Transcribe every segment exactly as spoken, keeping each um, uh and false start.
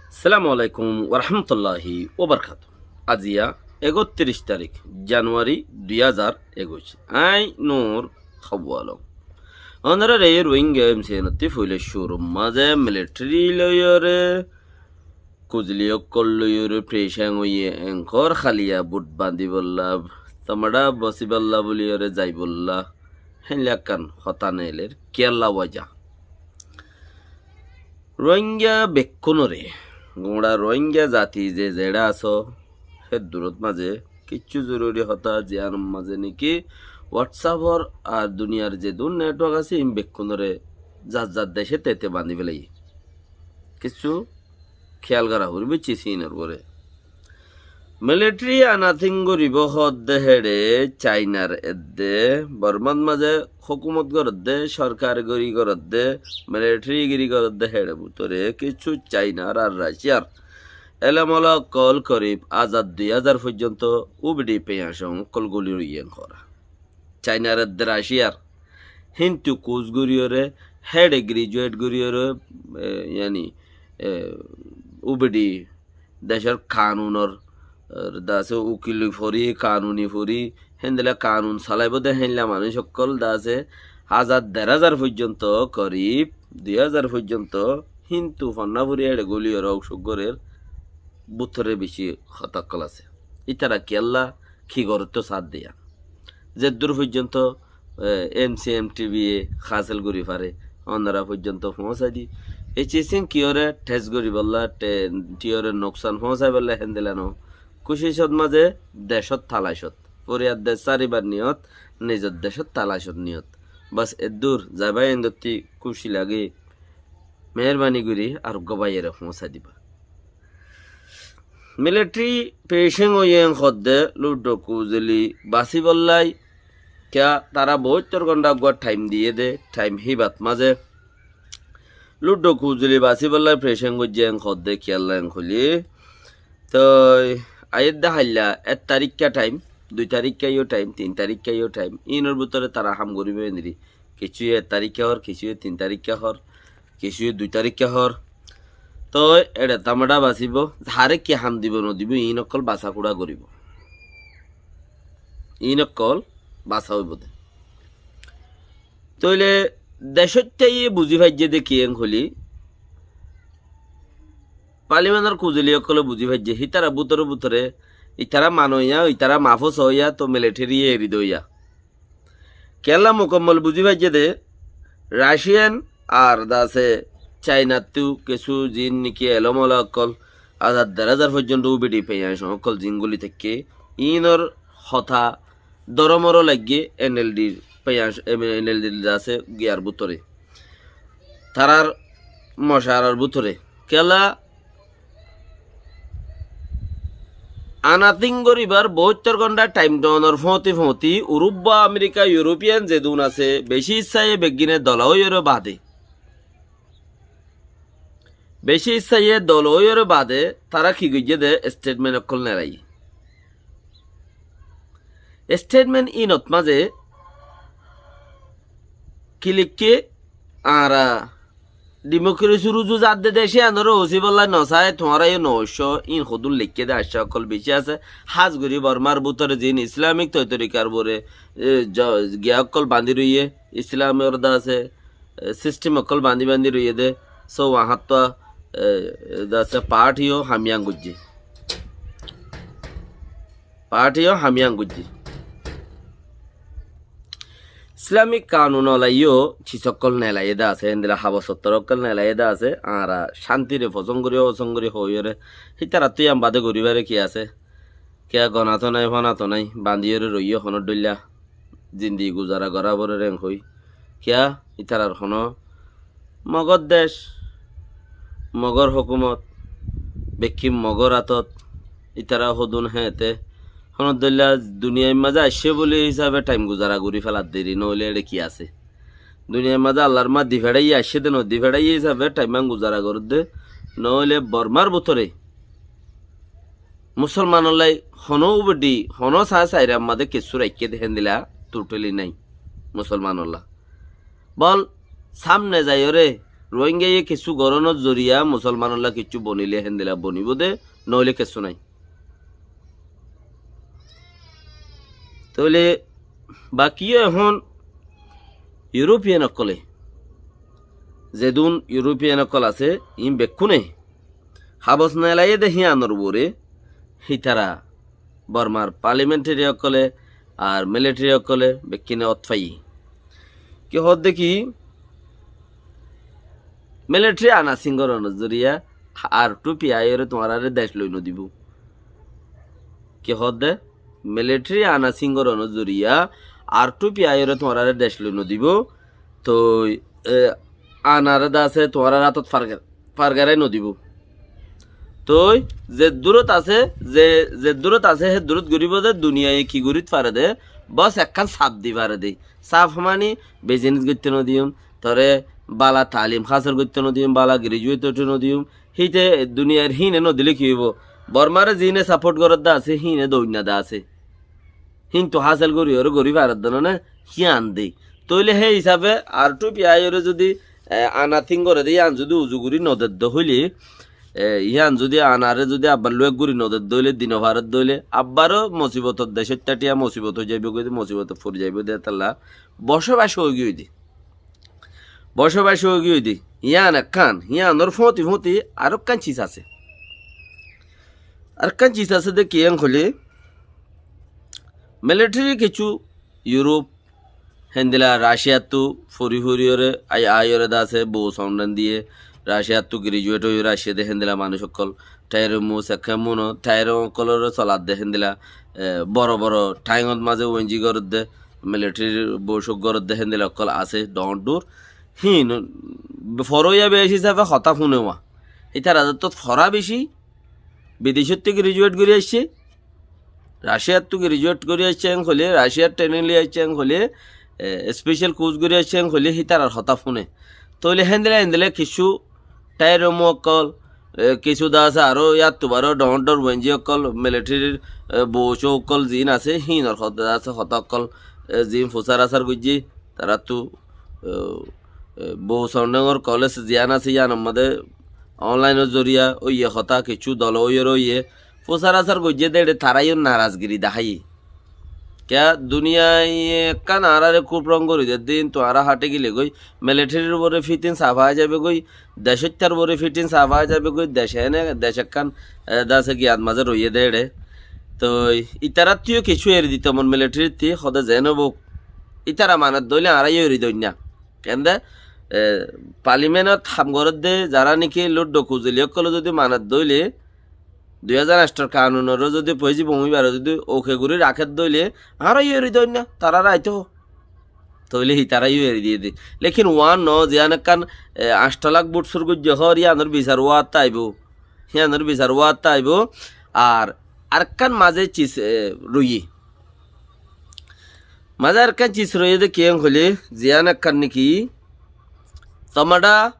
Assalamu alaikum warahmatulláhi wabarakátuhu. Aziya ektiríc tarík januwari dui házar ekuic. Añí Nur Háwalom. Ónoraré Rohingya M C N ottú foila cúrur mazé militeri loiyóre, kuzuli ókkol loiyóre, perecán óiye enkor háliya bút bañdíbolla, tamada bosíbolla buliyóre zaibolla, héilla ekkán hotá neeler, kiyólla waja. Rohingya bekkúnore, guñça Rohingya zati ze zeçé asó, hé durot mazé kiccú zoruri hotá, ziyánor mazé niki WhatsApp-or ar duniyar zedún network asé, ín bekkúnore zar zar decé tete bañdí félaiye. Kiccú kéyal gora foribó, buijjó, sinor uore. Militeri anathing goribo hoódde héçe Cainar edde, Bormar mazé hókumot gorédde, sorkargiri gorédde, militerigiri gorédde héçe bútore kiccú Cainar ar Raciyar elem ola ókkol korib házar dui házar foijjonto ubidi peyañcong ókkol guli roiyé enkor. Cainar edde Raciyar. Híntu kus goríyoré, héçe graduate goríyoré, e, yani, e, ubidi decór kanunor, e, dase ukili fori, kanuni fori, héndilla kanun salaibó de héndilla manúic ókkol dase házar der házar foijjonto, korib dui házar foijjonto, híntu fonná fori héçe guliyóre óusuk gorér, bútore beci hotá ókkol asé. Ítara kiyólla ki gorétto saádde yián. Zeddúr foijjonto, e, M C M T V ye hásil gorí fare, ónora foijjonto foóñsai di. Ei cisín kiyóre thes goríbolla, te-, kiyóre nuksan foóñsaibolla héndilla no. Kucicot mazé decót talacot. Foriyar dec sáribar niyot, nizor decót talacot niyot. Bas eddúr, zai bái endottí kúci lage, meérbani gorí ar uggwá báiyore foóñsai diba. Militeri perecán óiye en hoódde, luddho kuzuli basíbolla, kiyá tará boóttor gonthá uggwá thaim diyé dé, thaim híbat mazé. Luddho kuzuli basíbolla perecán goijjé en hoódde, kiyólla en hoilé. Toi aiyédde háilla ek taríkka thaim, dui taríkka yó thaim, tin taríkka yó thaim. Ínor bútore tará ham goríbo endilla. Kissúye ek taríkka hoór, kissúye tin taríkka hoór, kissúye dui taríkka hoór. Toi eçe tamada basíbo, haré ki ham dibo nodibó, iín ókkol basa kura goríbo. Iín ókkol basa óibo de. Tóile decóittaiye buzí faijjé de ki en hoilé, Parliamentor kuzuli ókkole buzí faijjé, hítara bútore bútore, ítara manoiya, ítara mafus óiya, to militeri eri dóiya. Kiyólla mukammol buzí faijjé de, Raciyan ar dase Cainattú kissú ziín niki elóm ola ókkol, házar der házar foijjonto ubidi peyañcong ókkol ziín guli táikke, iínor hotá doromoro laiggé N L D-r peyañc, em, N L D-r dase giyar bútore. Tarár mocarar bútore. Kiyólla anathing goríbar boóttor gonthá thaim doonor fóñti fóñti Urubba, Amerika, European zedún asé, beci issáye beggíne dola óiyore bade. Beci issáye dola óiyore bade tará ki goijjé de statement ókkol nelaiyé. Statement ínot mazé ki leikké, añára dimokresir uzu zadde dec iánore ósibólla nosai, tuáñra yó nooiccó, íin hodún leikké de aiccá ókkol beci asé. Hás gorí Bormar bútore ziín Islamik toi torikar uore, e, jo-, giya ókkol bañdí roiyé, Islamor dase, e, sistem ókkol bañdí bañdí roiyé de, só waháttúa, e, dase parti yó hamiyan goijjé. Parti yó hamiyan goijjé. Islamik kanun ola yó cis ókkol nelaiyé de asé, héndilla habos ottor ókkol nelaiyé de asé, añára cántire fosón gorí, fosón gorí hoóiyore, hítarattú yián bade goríbare ki asé? Kiyá gonato nái, fonato nái, bañdíyore roiyé honó dhoilla zindigi guzara gorá forer en hoi. Kiyá ítarar honó Mogor dec, Mogor hókumot, bekkín Mogor átot, ítara hodún héñte, honó dhoilla duniyair mazé aiccé buli hísabe thaim guzara gorí felar deri, noóile eçe ki asé? Duniyair mazé Allar ma di feçáiye aiccé de no di feçáiye hísabe thaimán guzara gorédde, noóile Bormar bútore Musolmanolla honó ubidi, honó saá sairam mazé kessú raikké de héndilla totally nái Musolmanolla. Bol sámne zaiyóre Rohingyaye kessú gorónor zoriya Musolmanolla kessú bonilé héndilla bonibóu dé, noóile kessú nái. Tóile bakiyó ehón European ókkolé, zedún European ókkol asé, iín bekkúne habos nelaiyé dé híanor uore, hítara Bormar parliamentary ókkolé ar military ókkolé bekkúne ót faiyé. Ki hoódde ki, military ana síngoronor zoriya R two P I O re tuáñráre dec loi nodibóu. Ki hoódde, military ana síngoronor zoriya R two P I O re tuáñráre dec loi nodibóu. Toi, e, anare de asé tuáñrár átot fargar-, fargarai nodibóu. Toi, ze durot asé, ze, ze durot asé, hé durot goríbou dé, duniyaye ki gorít fare dé, bos ekkán saf di fare dé. Saf mani, business goitté nodiyum, tore bála talim hásil goitté nodiyum, bála graduate óite nodiyum, híte duniyair híine nodilé ki óibou? Bormare ziíne support gorédde asé, híine doinna de asé. Híntu hásil gorí, óre gorí faredde noné, hían dé. Tóile hé hísafe R two P I O re zudi, e, ana thíng goré dé, yían zudi uzu gorí nodedde hoilé, e, yían zudi anare zudi abbar luwek gorí nodedde hoilé, di nofaredde hoilé, abbaró mosibotor decót tátiya mosibot ói zaibóu goi dé, mosibotot fori zaibóu dé, étalla bocobac ói giyói dé. Bocobac ói giyói dé. Yían ekkán, yíanor fúañti fúañti arekkán sis asé. Arekkán sis asé dé kiyén hoilé, military kessú Europe, héndilla Russia ttu fori fori óre, ai, ai óre de asé, bou soundán diyé, Russia ttu graduate ói óre aiccé dé héndilla manúic ókkol, Thairó Mao, Tse Kén Mun, Thairó ókkolóre soladde héndilla, e, boro boro tháingot mazé wenji gorédde, military bosók gorédde héndilla ókkol asé, dhoóñr dhoóñr. Híin, foroiya beci hísafe hotá fúne wá. Hítara zattót fora beci, bidecóttu graduate gorí aiccé, Russia ttu graduate gorí aiccé en hoilé, Russia training loi aiccé en hoilé, e, special course gorí aiccé en hoilé, hítarar hotá fúne. Tóile héndilla héndilla kessú Thairó Mao ókkol, e, kessú de asé aró yáttu baró dhoóñr dhoóñr wenji ókkol, military r, e, bosók ókkol ziín asé, híinor hotá de asé, hotá ókkol, e, ziín fusár asár goijjé, taráttu, e, e, bou soundánor college ziyán asé, yíanor mazé online or zoriya óiye hotá, kessú dol ói óre óiye, fusár asár goijjé dé éçe tará yó narazgiri deháiye. Kiyá duniyaye ekkán añáráre kúb rong gorí der dé, híntu añára háthi gile goi, military r uore fitin safa ói zaibo goi, decóttar uore fitin safa ói zaibo goi, dec ene, dec ekkán, e, de asé giyat mazé roiyé dé éçe. Toi, ítarattú yó kessú eri dito mon military ttú, hode zen óibou. Ítara manedde óile añára yó eri doinna. Kende, e, parliament ot ham gorédde, zará niki luddo kuzuli ókkole zudi manedde óile, dui házar añctor kanun ore zudi foizi bomi bare zudi oke gorí rakédde óile, añára yó eri doinna, tará raito. Tóile hítara yó eri diyé dé. Lekin uán no, ziyán ekkán, e, añcto lak vote sur goijjé hoór, yíanor bisar uátta aibó. Yíanor bisar uátta aibó. Ar arekkán mazé sis, e, roiyé. Mazé arekkán sis roiyé dé kiyén hoilé, ziyán ekkán niki Tamada,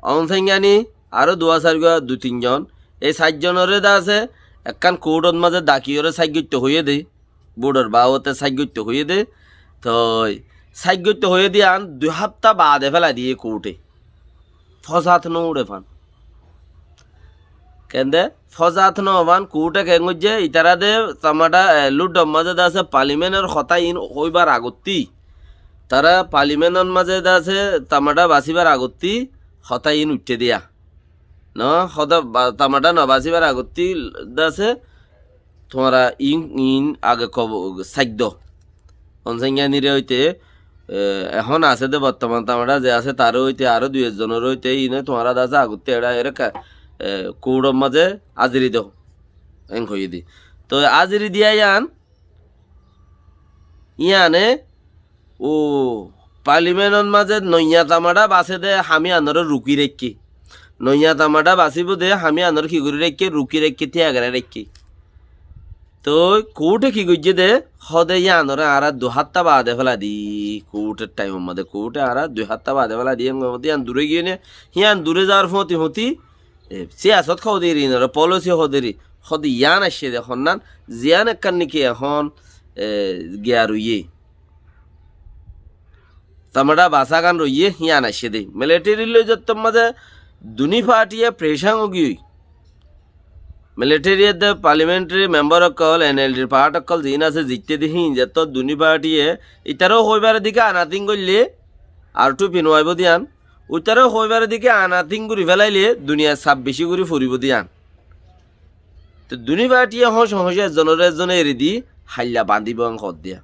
Aung San Suu Kyi, aró duwa sairgua, dui tin zon, ei sair zonoré de asé ekkán court ot mazé daki óre sair goitto hoiyé dé. Vote or babote sair goitto hoiyé dé. Toi sair goitto hoiyé dé yían dui háfta baade félai diyé court e. Fosat no uçé fán. Kende fosat no fán, court e ken goijjé, ítara de Tamada, e, luddor mazé de asé parliament or hotá iín hoibar agottí, tará parliament or mazé de asé Tamada basibar agottí hotá iín uiththé diya. No, hotá ba-, Tamada no basibar agottí de asé tuáñra iín, iín age kobo-, saiddo. Aung San Suu Kyi re óite, e, ehón asé dé bortoman Tamada ze asé, taré óite aró dui ek zonor óite, iíne tuáñra de asé agottí eçá ere ka-, e, court or mazé háziri do. Eén hoiyé dé. Toi háziri diya yían, yíane, o, parliament ot mazé noiya Tamada basé dé ham yíanoré ruki raikké. Noiya Tamada basibó dé ham yíanoré ki gorí raikké? Ruki raikké, tíya gorí raikké. Toi court e ki goijjé dé, hode yíanoré añára dui háfta baade félai di, court or time or mazé, court e añára dui háfta baade félai di, yían duré giyé né, yían duré zar fúañti fúañti, e, siyasot hoóde eri, iínoré policy hoóde eri, hode yían aiccé dé, honnán, ziyán ekkán niki ehón, e, giya roiyé. Samada basá gan roiyé, híyan aiccé dé. Military loi zottór mazé duní party ye perecán ói giyói. Military edde parliamentary member ókkol, N L D r part ókkol ziín asé, zitte dé híin zettót duní party ye, itaró hoibar dike anathing goillé, ar two P no aibó diyan, uitaró hoibar dike anathing gori felailé, duniyai sab beci gori foribó diyan. Te duní party ye hóñce hóñce ezzonore ezzone eri di, hailla bandibó en hoó diya.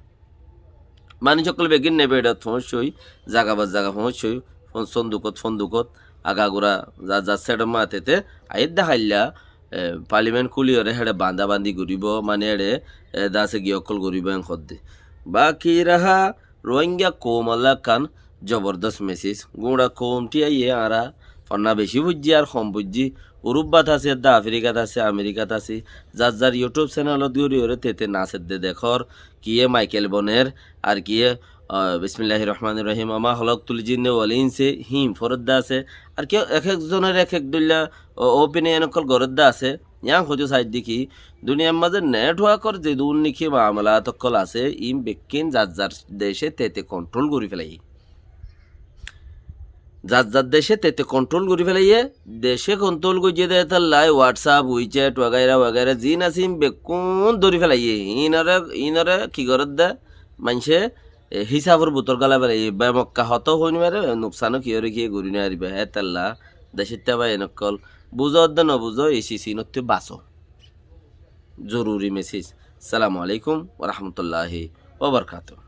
Manúic ókkol beggín nebedot foóñsoi, zaga ba zaga foóñsoi, fon-, sondukot fondukot, agagura za-, zar zar seçor maáte te, aiyér dé hailla, e, parliament kúliyore héçe bandabandi goríbou, mani héçe, e, dase giyé ókkol goríbou en hoó dé. Baki raha Rohingya koum olla ekkán zobordos message. Guñça koum thíyaiyé añára fonná beci buijjí ar hom buijjí. Urubbat asé, edde Afrikat asé, Amerikat asé, zar zar YouTube channelot góriyore tete nasedde dekór, kiyé Michael boner, ar kiyé, ah, Bismillahir Rahmanir Rahim, Wama khalaqtul jinna wal insa, híin foredde asé, ar kiyé ek ek zonor ek ek dóilla, o, opinion ókkol goredde asé. Yián hoitó saidde ki, duniyar mazé networkor zedún niki maamalat ókkol asé, iín bekkín zar zar dece tete control gorí felaiyé. Zar zar dece tete control gorí felaiyé, dece control goijjé dé hétolla WhatsApp, WeChat, wagaira wagaira ziín asé iín bekkún dóri felaiyé. Iínore, iínore ki gorédde? Maincé, e, hísafor bútore gálai felaiyé. Bemokká hotá hoói no faré, nuksan ó kiyóre kiyé gorí no faribá. Hétolla decóitta bái en ókkol, buzó edde no buzó, ei sis iínottú basó. Zoruri message. Assalamu alaikum wa rahmatullahi wa barakatuhu.